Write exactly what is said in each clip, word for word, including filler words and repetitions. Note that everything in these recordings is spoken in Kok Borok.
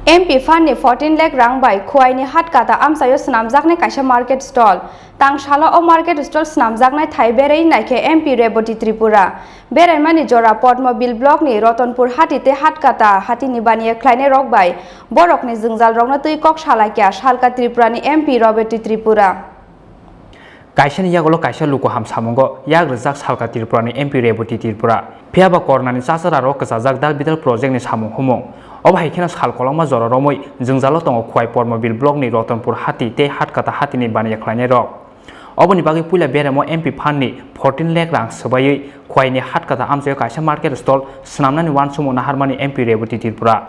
M P phan ni fourteen lakh rang bai Khowai ni Hatkata amchaio swnamjaknai kaisa market stall. Tang salo o market stall swnamjaknai thai berwi naikhe M P Reboti Tripura. Beraimani jora Padmabil block ni Ratanpur hati tei Hatkata hati ni baniya khlainai rok bai borok ni jwngjal rokno twi kok salaikha salka Tripura ni M P Reboti Tripura. Kaisani yagulo kaisa luku ham samungo yak rwjak salka Tripura ni M P Reboti Tripura. Phiya ba Corona ni chachara rok kwchajak dal bidal project ni samung humung. Obo hai kheno sal kolokma jora romwi jwngjalo tongo Khowai Padmabil block ni Ratanpur hati tei Hatkata hati ni baniya khlainai rok. Oboni bagwi puila beremo M P phan ni fourteen lakh rang swbaiwi Khowai ni Hatkata amchaio kaisa market stall swnamnani uansukmung naharmani M P Reboti Tripura.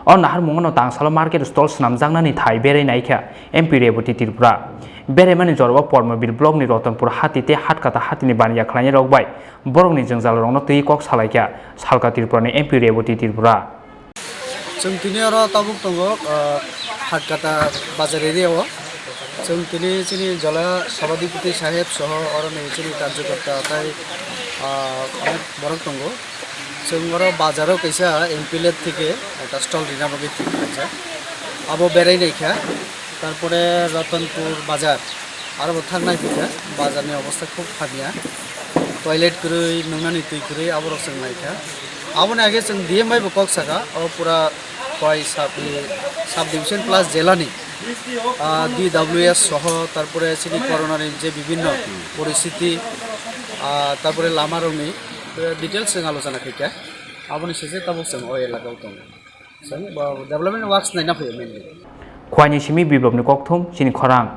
O naharmungo no tangsalo market stall swnamjaknani thai berwi naikha M P Reboti Tripura. Beraimani jorao Padmabil block ni Ratanpur hati tei Hatkata hati ni baniya khlainai rok bai borok ni jwngjal rokno twi kok salaikha salka Tripura ni M P Reboti Tripura. Chwng tini oro tabuk tongo, ah, Hatkata bazar area o. Chwng tini chini jala Sabhapati Saheb soho oro ni chini karjokorta tai, ah, onek borok tongo. Chwng oro bazar o kaisa M P late thike ekta stall rina bagwi thik khlaijak. Abo berai naikha. Tarpore Ratanpur bazar. Aro bo thang nai phikha, bazar ni obostha khub hamya. Toilet kwrwi, nungnani twi kwrwi, aborok chwng naikha. Aboni age chwng D M bai bo kok saka, o pura Khowai sub, sub division plus jela ni, ah, D W S soho, tarpore chini corona ni je bibhinno poristiti, ah, tarpore lama rokni, eh, details chwng alochona khaikha. Aboni sese tabuk chwng o elaka o tongo. Chwng bo development works naina phaiyo mainly. Khowai ni simi biplopni kokthum chini khorang.